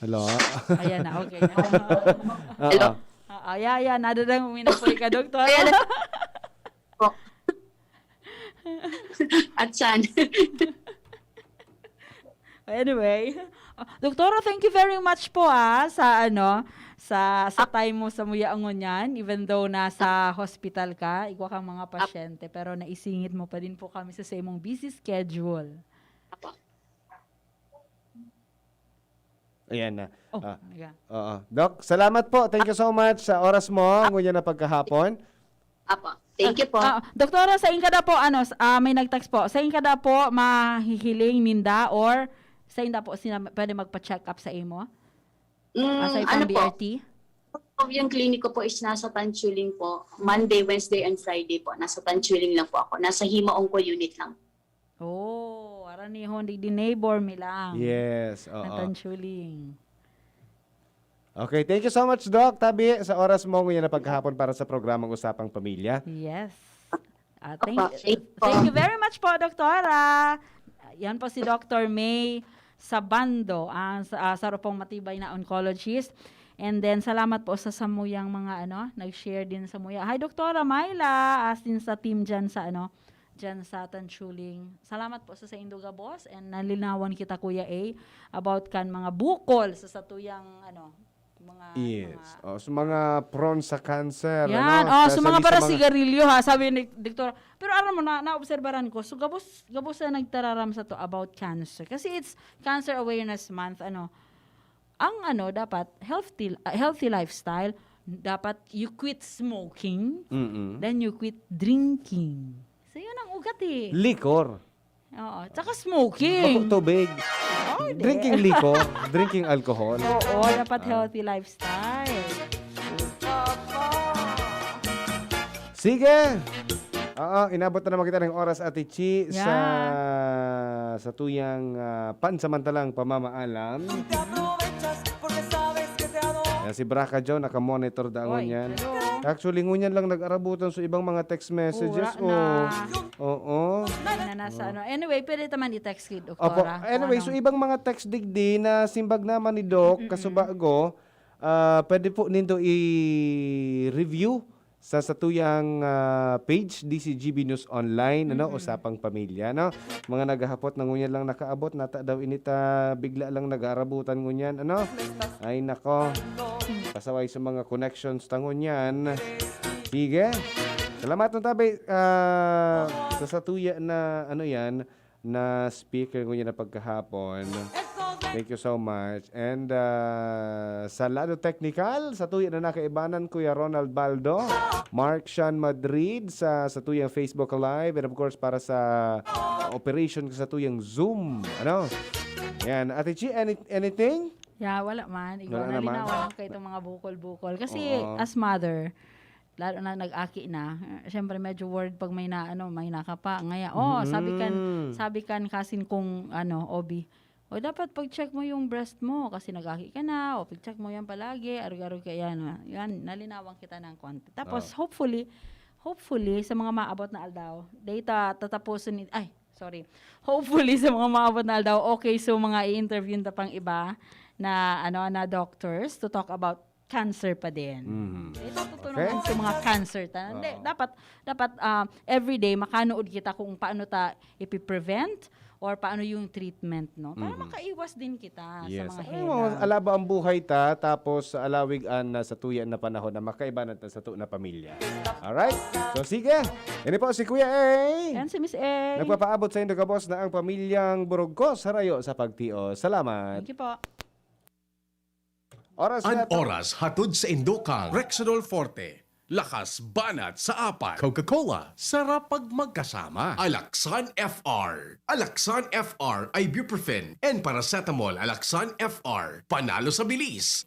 Hello. Ayan na, okay na. Oo. Hello. Oo, yeah, yeah. Nadadang uminapoy ka, doktora. Ayan. Po. At saan? Anyway, ah, Doktora, thank you very much po ah sa ano, sa sa time mo sa muya ngunyan, even though nasa hospital ka, igwa kang mga pasyente, pero naisingit mo pa din po kami sa, sa imong busy schedule. Ayan na. Oh, Ah, naga. Oo. Doc, salamat po. Thank you so much sa oras mo ngunyan na pagkahapon. Apo. Thank you po. Ah, doktora, sa ingkada po, ano, s- ah, may nag-text po. Sa ingkada po, mahihiling ninda or sa inda po sila pwede magpa-check up sa imo? Mm, Aside ano from po? B R T? Yung clinic ko po is nasa Tanchuling po. Monday, Wednesday, and Friday po. Nasa Tanchuling lang po ako. Nasa Himaong ko unit lang. Oh, aranihon, di, di neighbor mi lang. Yes, Ang oo. Tanchuling. Okay, thank you so much, Doc Tabi, sa oras mo ngunyan na pagkahapon para sa programang Usapang Pamilya. Yes. Ah, thank, Opo, thank you po. thank you very much po, Doktora. Yan po si Doctor May Sabando, ang sa, ah, saro pong matibay na oncologist. And then, salamat po sa samuyang mga ano, nag-share din sa muya. Hi, Doktora Myla, as in sa team dyan sa ano, dyan sa Tanchuling. Salamat po sa saindo gabos and nalinawan kita, Kuya A, about kan mga bukol sa satuyang ano, mga Yes. mga Oh, sa mga prone sa cancer, Yan, ano, oh, so mga especially para sa mga sigarilyo ha, sabi ni Doktor. Pero alam mo na, naobserbaran ko, so gabos, gabos na nagtararam sa to about cancer. Kasi it's Cancer Awareness Month, ano. Ang ano, dapat healthy, ah, healthy lifestyle, dapat you quit smoking, Mm-mm. then you quit drinking. So yun ang ugat eh. Liquor. Oo, tsaka smoking. Bako tubig. Oh, hindi. Drinking liquor. Drinking alcohol. Oo, dapat Ah. healthy lifestyle. Sige! Oo, inabot na naman kita ng oras, Ate Chi, sa Yeah. sa tuyang ah, pansamantalang pamamaalam. Yan si Braka Joe, nakamonitor daon Oy, yan. hello. Actually, ngunyan lang nag-arabutan sa ibang mga text messages. Ura na. Oh. Oo. Ay, na nasa ano. Anyway, pwede naman i-text kay Opo. Doktora. Anyway, so ibang mga text digdi na simbag naman ni Doc, kasubago, ah, pwede po nindo i-review sa satuyang ah, page, D C G B News Online, ano, Usapang Pamilya, no? Mga naghahapot na ngunyan lang nakaabot, nata daw init ah, bigla lang nag-aarabutan ngunyan, ano? Ay, nako. Pasaway sa mga connections ta ngunyan. Sige. Salamat ng tabi ah, sa satuya na, ano yan, na speaker ngunyan na pagkahapon. Thank you so much. And ah, sa lado teknikal, satuya na nakaibanan, Kuya Ronald Baldo, Mark Sean Madrid sa satuyang Facebook Live, and of course, para sa operation ko satuyang Zoom. Ano? Yan. Ate Chi, any, anything? Yeah, wala man. Ikaw, Wala naman. nalinawan ka itong mga bukol-bukol. Kasi Oo. as mother, lalo na nag-aki na, eh, syempre medyo worried pag may na, ano, may nakapa. Ngaya, oh, sabi kan, Mm. sabi kan kasin kong, ano, O B, o dapat pag-check mo yung breast mo kasi nag-aki ka na, o pag-check mo yan palagi, arog-arog ka yan. Ah. Yan, nalinawan kita ng konti. Tapos, Oh. hopefully, hopefully, sa mga maabot na aldaw, data tatapusin ni, ay, sorry. Hopefully, sa mga maabot na aldaw, okay, so mga i-interview ta pang iba na, ano, na doctors to talk about cancer pa din. Mhm. Ito, totoo Okay. naman sa mga cancer. Ta. Hindi, Oo. dapat, dapat ah, everyday, makanood kita kung paano ta ipiprevent or paano yung treatment, no? Para Mhm. makaiwas din kita sa Yes. mga Ay, hela. mga alaba ang buhay ta, tapos alawig an na sa tuya na panahon na makaibanan ta sa tuya na pamilya. Alright? So, sige. Ini po si Kuya A. And si Miss A. Nagpapaabot sa indo gabos na ang pamilyang Burugos harayo sa pagtio. Salamat. Thank you po. Oras An na to. oras hatod sa indo kan Rexidol Forte. Lakas banat sa apat. Coca-Cola, sarap pag magkasama. Alaxan F R. Alaxan F R, ibuprofen, and paracetamol. Alaxan F R, panalo sa bilis.